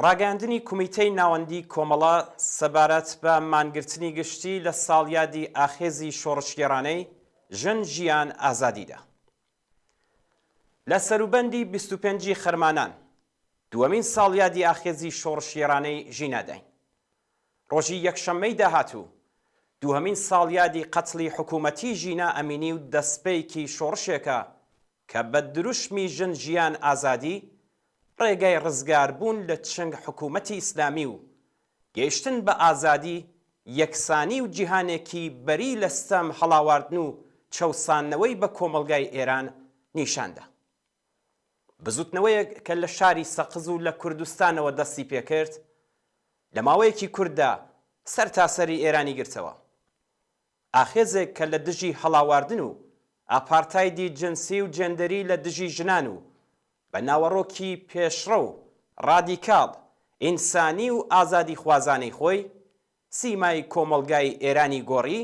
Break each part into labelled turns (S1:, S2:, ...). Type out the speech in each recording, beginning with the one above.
S1: ڕاگەیاندنی کومیتەی ناوەندی کۆمەڵە سەبارەت بە مانگرتنی گشتی لە ساڵیادی ئاخێزی شۆڕشگێڕانەی ژن ژیان ئازادیدا لە سەروبەندی 25 ی خەرمانان دووەمین ساڵیادی ئاخێزی شۆڕشگێڕانەی ژیناداین. ڕۆژی یەکشەممەی داهاتوو دووهەمین ساڵیادی قەتڵی حکوومەتیی ژینا ئەمینی و دەسپێکی شۆڕشێکە کە بە دروشمی ژن ژیان ئازادی ڕێگای ڕزگاربوون لە چنگ حکوومەتی ئیسلامی و گەیشتن بە ئازادی، یەکسانی و جیهانێکی بەری لە ستەم هەڵاواردن و چەوساندنەوەی بە کۆمەڵگای ئێران نیشان دا. بزووتنەوەیەک کە لە شاری سەقز و لە کوردستانەوە دەستی پێکرد، لە ماوەیەکی کورتدا سەرتاسەری ئێرانی گرتەوە. ئاخێزێک کە لە دژی هەڵاواردن و ئاپارتایدی جنسی و جێندەری لە دژی ژنان و بە ناوەڕۆکی پێشڕەو، ڕادیکاڵ، ئینسانی و ئازادیخوازانەی خۆی، سیمای کۆمەڵگای ئێرانی گۆڕی،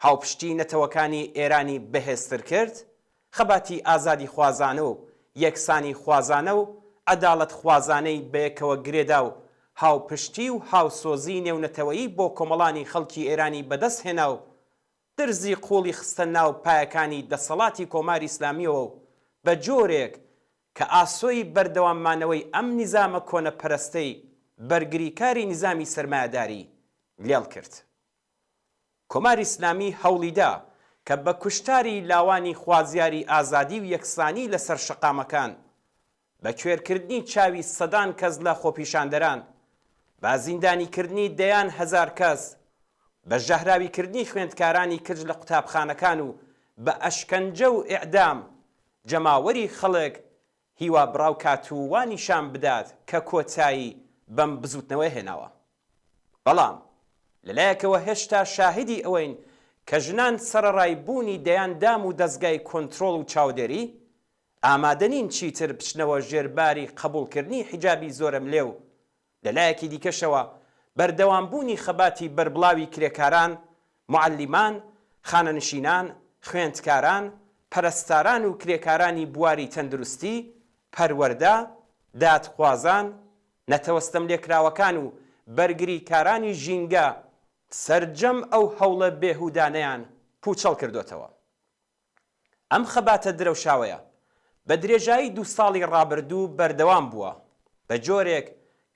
S1: هاوپشتی نەتەوەکانی ئێرانی بەهێزتر کرد، خەباتی ئازادیخوازانە و یەکسانیخوازانە و عەداڵەتخوازانەی بەیەکەوە گرێدا و هاوپشتی و هاوسۆزی نێونەتەوەیی بۆ کۆمەڵانی خەڵکی ئێرانی بەدەست هێنا و درزی قووڵی خستە ناو پایەکانی دەسەڵاتی کۆماری ئیسلامییەوە و بە جۆرێک کە ئاسۆی بەردەوام مانەوەی ئەم نیزامە کۆنەپەرستەی بەرگریکاری نیزامی سەرمایەداری لێڵ کرد. کۆماری ئیسلامی هەوڵیدا کە بە کوشتاری لاوانی خوازیاری ئازادی و یەکسانی لە سەر شەقامەکان، بە کوێرکردنی چاوی سەدان کەس لە خۆپیشاندەران، بە زیندانیکردنی دەیان هەزار کەس، بە ژەهراویکردنی خوێندکارانی کچ لە قوتابخانەکان و بە ئەشکەنجە و ئیعدام جەماوەری خەڵک هیوابڕاو کات و وا نیشان بدات کە کۆتایی بەم بزووتنەوەیە هێناوە. بەڵام لەلایەکەوە هێشتا شاهیدی ئەوەین کە ژنان سەرەڕای بوونی دەیان دام و دەزگای کۆنترۆڵ و چاودێری، ئامادە نین چیتر بچنەوە ژێر باری قەبووڵکردنی حیجابی زۆرەملێ و لەلایەکی دیکەشەوە بەردەوامبوونی خەباتی بەربڵاوی کرێکاران، موعەلیمان، خانەنشینان، خوێندکاران، پەرستاران و کرێکارانی بواری تەندروستی، پەروەردە، دادخوازان، نەتەوە ستەملێکراوەکان و بەرگریکارانی ژینگە سەرجەم ئەو هەوڵە بێهودانەیان پووچەڵ کردۆتەوە. ئەم خەباتە درەوشاوەیە بە درێژایی دوو ساڵی ڕابردوو بەردەوام بووە، بە جۆرێک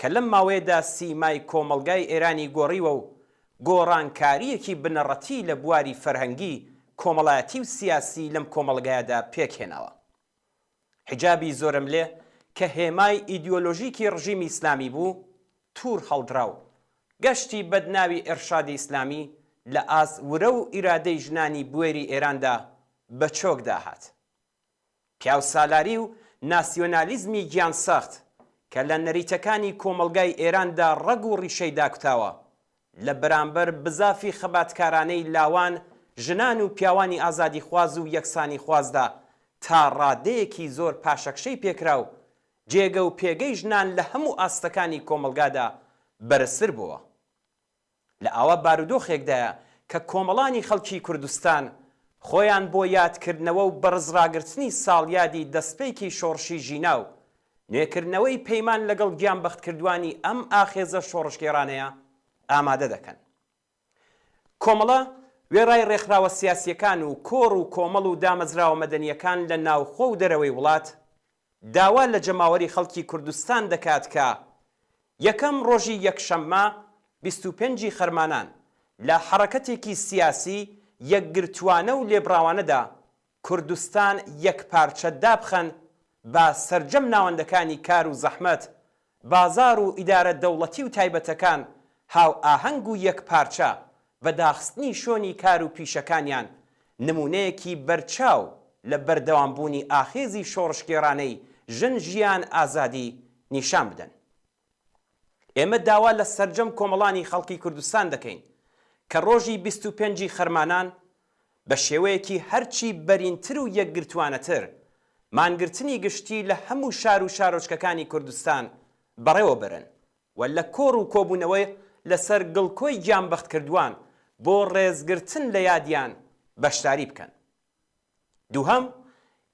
S1: کە لەم ماوەیەدا سیمای کۆمەڵگای ئێرانی گۆڕیوە و گۆڕانکارییەکی بنەڕەتی لە بواری فەرهەنگی، کۆمەڵایەتی و سیاسی لەم کۆمەڵگایەدا پێکهێناوە. حیجابی زۆرەملێ کە هێمای ئیدیۆلۆژیکی ڕژیمی ئیسلامی بوو، توور هەڵدرا و گەشتی بەدناوی ئێرشادی ئیسلامی لە ئاست ورە و ئیرادەی ژنانی بوێری ئێراندا بە چۆکدا هات. پیاوسالاری و ناسیۆنالیزمی گیان سەخت کە لە نەریتەکانی کۆمەڵگای ئێراندا ڕەگ و ڕیشەی داکوتاوە، لە بەرامبەر بزافی خەباتکارانەی لاوان، ژنان و پیاوانی ئازادیخواز و یەکسانیخوازدا تا ڕادەیەکی زۆر پاشەکشەی پێکرا و جێگە و پێگەی ژنان لە هەموو ئاستەکانی کۆمەڵگادا بەرزتر بۆوە. لە ئاوا بارودۆخێکدایە کە کۆمەڵانی خەڵکی کوردستان خۆیان بۆ یادکردنەوە و بەڕزڕاگرتنی ساڵیادی دەسپێکی شۆڕشی ژینا و نوێکردنەوەی پەیمان لەگەڵ گیانبەختکردوانی ئەم ئاخێزە شۆڕشگێڕانەیە ئامادە دەکەن. کۆمەڵە وێڕای ڕێکخراوە سیاسییەکان و کۆڕ و کۆمەڵ و دامەزراوە مەدەنییەکان لە ناوخۆ و دەرەوەی وڵات، داوا لە جەماوەری خەڵکی کوردستان دەکات کە یەکەم ڕۆژی یەکشەممە 25 ی خەرمانان لە حەڕەکەتێکی سیاسی یەکگرتووانە و لێبڕاوانەدا کوردستان یەکپارچە دابخەن با سەرجەم ناوەندەکانی کار و زەحمەت، بازاڕ و ئیدارە دەوڵەتی و تایبەتەکان هاوئاهەنگ و یەکپارچە بە داخستنی شۆنی کار و پیشەکانیان نموونەیەکی بەرچاو لە بەردەوامبوونی ئاخێزی شۆڕشگێڕانەی ژن ژیان ئازادی نیشان بدەن. ئێمە داوا لە سەرجەم کۆمەڵانی خەڵکی کوردستان دەکەین کە ڕۆژی 25 ی خەرمانان بە شێوەیەکی هەرچی بەرینتر و یەکگرتووانەتر مانگرتنی گشتی لە هەموو شار و شارۆچکەکانی کوردستان بەڕێوە بەرن و لە کۆڕ و کۆبوونەوە لەسەر گڵکۆی گیانبەختکردووان بۆ ڕێزگرتن لە یادیان بەشداری بکەن. دووهەم،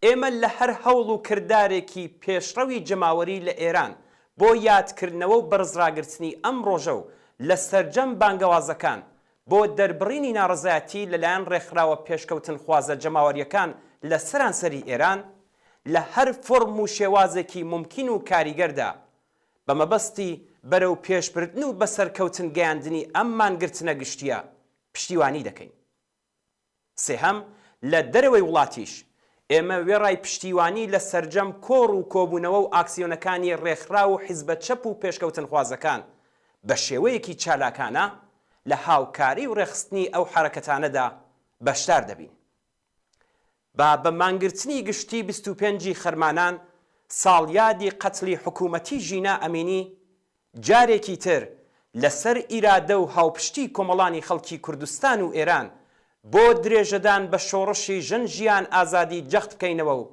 S1: ئێمە لە هەر هەوڵ و کردارێکی پێشڕەوی جەماوەری لە ئێران بۆ یادکردنەوە و بەرزڕاگرتنی ئەم ڕۆژە و لە سەرجەم بانگەوازەکان بۆ دەربڕینی ناڕەزایەتی لەلایەن ڕێکخراوە پێشکەوتنخوازە جەماوەرییەکان لە سەرانسەری ئێران لە هەر فۆرم و شێوازێکی مومکین و کاریگەردا بە مەبەستی بەرەو پێشبردن و بەسەرکەوتن گەیاندنی ئەم مانگرتنە گشتییە پشتیوانی دەکەین. سێهەم، لە دەرەوەی وڵاتیش، ئێمە وێڕای پشتیوانی لە سەرجەم کۆڕ و کۆبوونەوە و ئاکسیۆنەکانی ڕێکخراو و حیزبە چەپ و پێشکەوتنخوازەکان، بە شێوەیەکی چالاکانە لە هاوکاری و ڕێکخستنی ئەو حەرەکەتانەدا بەشدار دەبین. با بە مانگرتنی گشتی 25 ی خەرمانان، ساڵیادی قەتڵی حکوومەتی ژینا ئەمینی، جارێکی تر لە سەر ئیرادە و هاوپشتی کۆمەڵانی خەڵکی کوردستان و ئێران بۆ درێژەدان بە شۆڕشی ژن ژیان ئازادی جەخت بکەینەوە و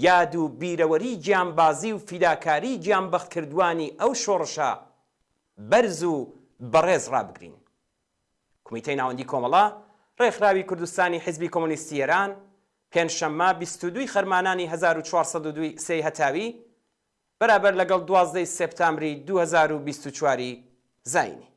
S1: یاد و بیرەوەری گیانبازی و فیداکاری گیانبەختکردوانی ئەو شۆڕشە بەرز و بەڕێز ڕابگرین. کومیتەی ناوەندی کۆمەڵە، ڕێکخراوی کوردستانی حیزبی کۆمۆنیستی ئێران، پێنجشەممە 22 ی خەرمانانی 1402 ی سێی هەتاوی، بەرابەر لەگەڵ 12 ی سێپتامبری 2024 ی زایینی.